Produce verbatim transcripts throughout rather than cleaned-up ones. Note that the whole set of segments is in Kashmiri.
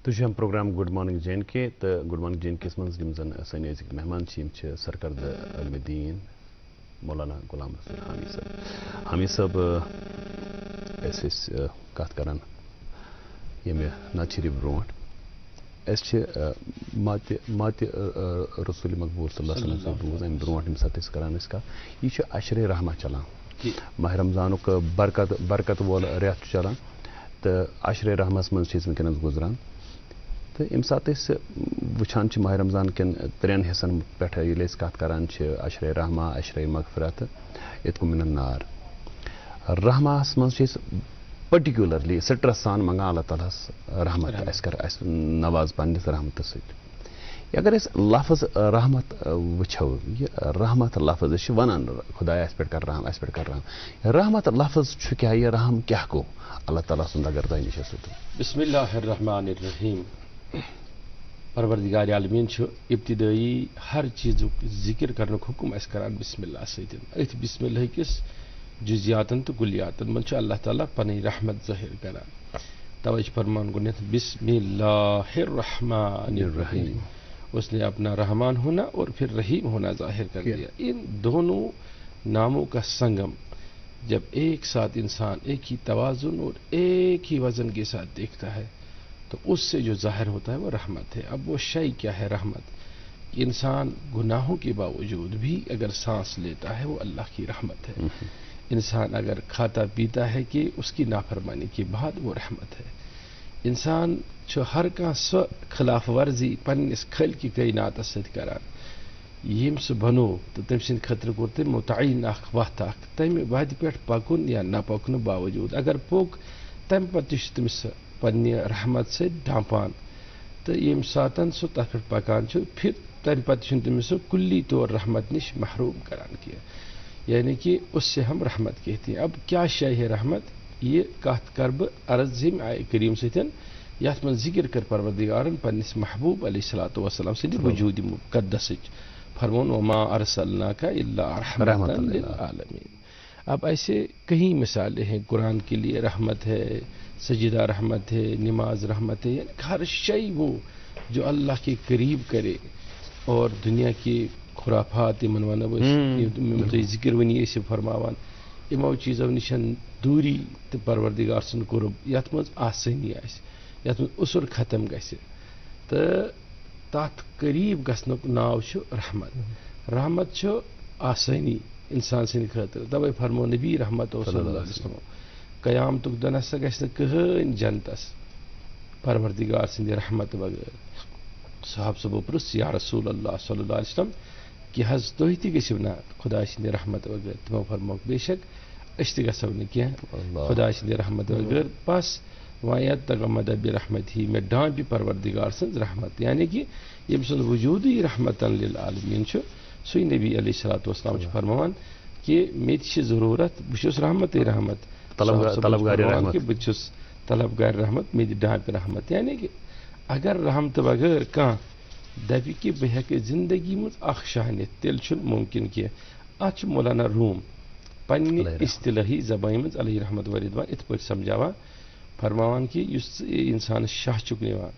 تُہۍ چھِو ہم program good morning J and K تہٕ good morning J and K یَس منٛز یِم زَن سٲنۍ أزِکۍ مہمان چھِ، یِم چھِ سرکردٕ علمِ دیٖن مولانا غلام رسول حامی صٲب۔ حامی صٲب، آ، أسۍ ٲسۍ، آ، کَتھ کَران ییٚمہِ نعت شریٖف برونٛٹھ۔ أسۍ چھِ، آ، ماتِ، ماتِ، آ، آ، رسول مقبول صلی اللہ علیہ وسلم سٕنٛز بوٗز اَمہِ برونٛٹھ، ییٚمہِ ساتہٕ أسۍ کَران ٲسۍ کَتھ۔ یہِ چھُ عشرِ رحمہ چَلان۔ جی۔ ماہِ رمضانُک برکت، برکت وول رٮ۪تھ چھُ چَلان۔ تہٕ عشرِ رحمس منٛز چھِ أسۍ وٕنکیٚنَس گُزران۔ تہٕ ییٚمہِ ساتہٕ أسۍ وٕچھان چھِ ماہِ رمضان کٮ۪ن ترٛٮ۪ن حِصن پٮ۪ٹھ، ییٚلہِ أسۍ کَتھ کَران چھِ، عشرِ رحمہ، عشرِ مغفرت، عتق من النار۔ رحمہس منٛز چھِ أسۍ پٔٹِکیوٗلرلی سٹرس سان منٛگان اللہ تعالیٰ ہس رحمت، رحمت۔ اَسہِ کَر اَسہِ نواز پننِس رحمتس سۭتۍ۔ اگر أسۍ لفظ رحمت، آ، وٕچھو، یہِ رحمت لفظ أسۍ چھِ وَنان، خدایا، اَسہِ پٮ۪ٹھ کر رحم، اَسہِ پٮ۪ٹھ کر رحم۔ رحمت لفظ چھُ کیٛاہ؟ یہِ رحم کیٛاہ گوٚو؟ اللہ تعالیٰ سُنٛد اگر تۄہہِ نِش آسیو تہٕ۔ بسم اللہ الرحمن الرحیم۔ پروردگار عالمین چھُ ابتدٲئی ہر چیزُک ذکر کرنُک حکم اَسہِ کران بسم اللہ سۭتۍ۔ أتھۍ بسم اللہ کِس جزیاتن تہٕ کلیاتن منٛز چھُ اللہ تعالیٰ پنٕنۍ رحمت ظٲہر کران۔ توے چھُ فرمان گۄڈٕنیتھ، بسم اللہ الرحمن الرحیم۔ الرحیم۔ اس نے اپنا رحمان ہونا اور پھر رحیم ہونا ظاہر کر کیا؟ دیا۔ ان دونوں ناموں کا سنگم جب ایک ساتھ انسان ایک ہی توازن اور ایک ہی وزن کے ساتھ دیکھتا ہے، تو اس سے جو ظاہر ہوتا ہے، وہ رحمت ہے۔ اب وہ شے کیا ہے رحمت؟ انسان گناہوں کے باوجود بھی اگر سانس لیتا ہے، وہ اللہ کی رحمت ہے۔ مہم۔ انسان اگر کھاتا پیتا ہے کہ اس کی نافرمانی کے بعد، وہ رحمت ہے۔ انسان چھُ ہر کانٛہہ سۄ خلاف ورزی پننِس خالقِ کائناتس سۭتۍ کران، ییٚمۍ سُہ بنوو تہٕ تٔمۍ سٕنٛدِ خٲطرٕ کوٚر تٔمۍ مُتعین اکھ وتھ اکھ، تمہِ وتہِ پٮ۪ٹھ پکُن یا نہ پکنہٕ باوجود۔ اگر پوٚک، تمہِ پتہٕ تہِ چھُ تٔمِس پننہِ رحمت سۭتۍ ڈانپان۔ تہٕ ییٚمہِ ساتَن سُہ تَتھ پٮ۪ٹھ پَکان چھُ، پھر تَمہِ پَتہٕ چھُنہٕ تٔمِس سُہ کُلی طور رحمت نِش محروم کران کینٛہہ۔ یعنی کہ اس سے ہم رحمت کہتے ہیں۔ اب کیا شے ہے رحمت؟ یہِ کَتھ کَرٕ بہٕ عرض ییٚمہِ آیہِ کریم سۭتۍ، یَتھ منٛز ذکر کٔر پروردگارن پننِس محبوب علیہ الصلوۃ والسلام سٕنٛدِ وجود مقدسٕچ۔ فرمون، وما ارسلناک الا رحمۃ رحمۃ للعالمین۔ اب ایسے کئی مثالیں ہیں، قرآن کے لیے رحمت ہے، سجدہ رحمت ہے، نماز رحمت ہے، یعنی کہ ہر شے وہ جو اللہ کے قریب کرے اور دنیا کی خرافات، یِمن وَنو أسۍ، ہم، یِم تُہۍ ذِکِر ؤنی ٲسِو فرماوان، یِمو چیٖزو نِش دوٗری تہٕ پروردگار سُنٛد قرب، یَتھ منٛز آسٲنی آسہِ، یَتھ منٛز عسر ختم گژھِ۔ تہٕ تَتھ قریٖب گژھنُک ناو چھُ رحمت۔ رحمت چھُ آسٲنی اِنسان سٕنٛدِ خٲطرٕ۔ تَوَے فرموو نبی رحمت صلی اللہ علیہ وسلم، قیامتُک دۄہ نسا گژھِ نہٕ کٕہٕنۍ جنتَس پروردگار سٕنٛدِ رحمت بغٲر۔ صحابہٕ صٲبو پرُژھ، یا رسول اللہ صلی اللہ علیہ وسلم، کیٛاہ حظ تُہۍ تہِ گٔژھِو نا خۄداے سٕنٛدِ رحمت بغٲر؟ تِمو فرمووُکھ، بے شک أسۍ تہِ گژھو نہٕ کینٛہہ اللہ۔ خۄداے سٕنٛدِ رحمت بغٲر۔ بس، وَیَتَغَمَّدَ بِرَحْمَتِهِ، مےٚ ڈانٛپہِ پروردگار سٕنٛز رحمت۔ یعنی کہِ ییٚمۍ سُنٛد وجوٗدٕے رحمتاً لِلعالمیٖن چھُ، سُے نبی علیہ الصلوۃ والسلام چھُ فرماوان کہِ مےٚ تہِ چھِ ضروٗرت، بہٕ چھُس رحمتٕے رحمت۔ طلبگار، صاحب صٲبن چھُ طلبگارِ فرماوان رحمت۔ کہِ بہٕ چھُس طلبگار رحمت، مےٚ تہِ ڈانٛپہِ رحمت۔ یعنی کہِ اگر رحمتہٕ بغٲر کانٛہہ دَپہِ کہِ بہٕ ہٮ۪کہٕ زندگی منٛز اکھ شاہ نِتھ، تیٚلہِ چھُنہٕ مُمکِن کینٛہہ۔ اَتھ چھُ مولانا روم پننہِ علیہ رحمت۔ اصطلاحی زبٲنۍ منٛز علیہ رحمت و رضوان یِتھ پٲٹھۍ سمجھاوان، فرماوان کہِ یُس اِنسانَس شاہ چھُکھ نِوان،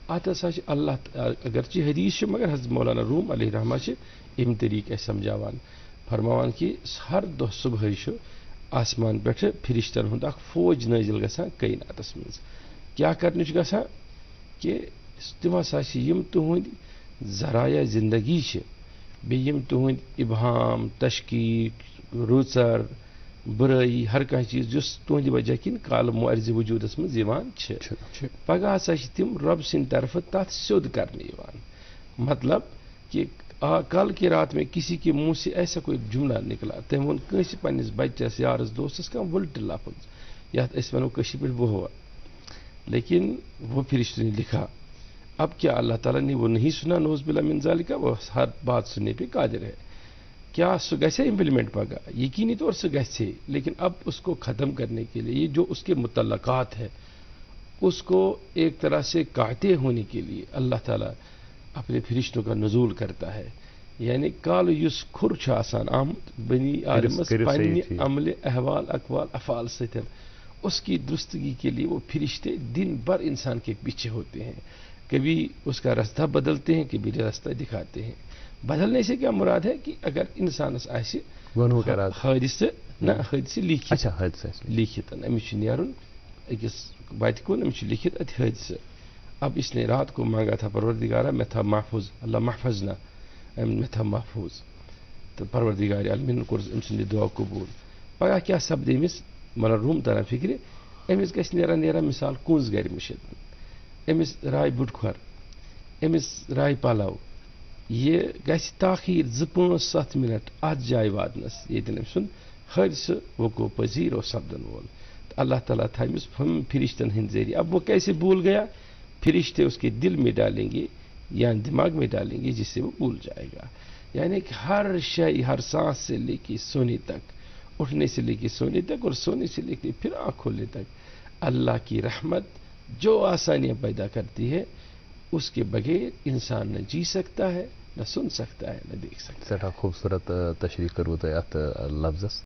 اَتھ ہسا چھِ اللہ ت-، اگرچہِ حدیث چھُ، مگر حضرت مولانا روم علیہ رحمہ چھِ اَمہِ طریٖقہٕ اَسہِ سمجھاوان، فرماوان کہِ ہر دۄہ صُبحٲے چھُ آسمان پٮ۪ٹھٕ فرشتن ہُنٛد اکھ فوج نٲزِل گژھان کائناتس منٛز۔ کیٛاہ کرنہِ چھُ گژھان؟ کہِ تِم ہسا چھِ یِم تُہٕنٛدۍ ذرایع زندگی چھِ، بیٚیہِ یِم تُہٕنٛدۍ ابہام، تشکیک، رُژر، بُرٲیی، ہر کانٛہہ چیٖز یُس تُہٕنٛدِ وجہ کِنۍ کالہٕ معرضِ وجوٗدس منٛز یِوان چھِ۔ چھِ، چھِ۔ پگاہ ہسا چھِ تِم رۄب سٕنٛدِ طرفہٕ تتھ سیوٚد کرنہٕ یِوان۔ مطلب کہِ آ، کل کی رات میں کسی کے منہ سے ایسا کوئی جملہ نکلا، تٔمۍ ووٚن کٲنٛسہِ پننِس بچس، یارس، دوستس کانٛہہ وٕلٹہٕ لفظ، یتھ أسۍ ونو کٲشِر پٲٹھۍ وہوہ۔ لیکن وہ فرشتوں نے لکھا۔ اب کیا اللہ تعالیٰ نے وہ نہیں سنا؟ نعوذ باللہ من ذالک، وہ ہر بات سننے پہ قادر ہے۔ کیا سُہ گژھِ امپلیمنٹ پگاہ؟ یقینی طور سُہ گژھِ، لیکن اب اس کو ختم کرنے کے لیے یہ جو اس کے متعلقات ہے، اس کو ایک طرح سے کاٹے ہونے کے لیے اللہ تعالیٰ اپنے فرشتوں کا نزول کرتا ہے۔ یعنی کالہٕ یُس کھُر چھُ آسان آمُت بنی کٔرِو، آدمس کٔرِو پننہِ صحیح ٹھیٖک۔ عملِ احوال، اقوال، افعال سۭتۍ، اس کی درستگی کے لیے وہ فرشتے دن بھر انسان کے پیچھے ہوتے ہیں۔ کبھی اس کا رستہ بدلتے ہیں، کبھی رستہ دکھاتے ہیں۔ بدلنے سے کیا مراد ہے کہ اگر انسانس آسہِ گۄنہُک ارادٕ۔ حٲدثہٕ نہ، حٲدثہٕ لیکھِتھ، اچھا، حٲدثہٕ آسہِ۔ لیکھِتھ أمِس چھُ نیرُن أکِس وَتہِ کُن، أمِس چھُ لیکھِتھ اَتہِ حٲدثہٕ۔ اب اس نے رات کو مانگا تھا، پروردگارا، مےٚ تھاو محفوظ، اللہ محفظنا، أمۍ مےٚ تھاو محفوظ۔ تہٕ پروردگار عالمین کوٚر أمۍ سُنٛد یہِ دعا قبوٗل۔ پگاہ کیٛاہ سپدِ أمِس؟ مطلب، روٗم تران فِکرِ، أمِس گژھِ نیران نیران مثال کُنٛز گرِ مٔشِتھ، أمِس راے بُٹہٕ کھۄر، أمِس راے پلو۔ یہِ گژھِ تاخیر زٕ، پانٛژھ، ستھ منٹ اتھ جایہِ واتنس، ییٚتٮ۪ن أمۍ سُنٛد حٲدثہٕ وقوع پذیر اوس سپدن وول۔ تہٕ اللہ تعالیٰ تھایہِ أمِس ہُم فرشتن ہٕنٛدۍ ذٔریعہٕ۔ اب وہ کیسے بھول گیا؟ فرشتے اس کے دل میں ڈالیں گے، یعنی دماغ میں ڈالیں گے، جس سے وہ بھول جائے گا۔ یعنی کہ ہر شے، ہر سانس سے لے کے سونے تک، اٹھنے سے لے کے سونے تک اور سونے سے لے کے پھر آنکھ کھولنے تک، اللہ کی رحمت جو آسانیاں پیدا کرتی ہے، اس کے بغیر انسان نہ جی سکتا ہے، نہ سن سکتا ہے، نہ دیکھ سکتا ہے۔ سٮ۪ٹھاہ خوٗبصوٗرت، آ، تشریح کٔروٕ تۄہہِ اَتھ، آ، لفظس۔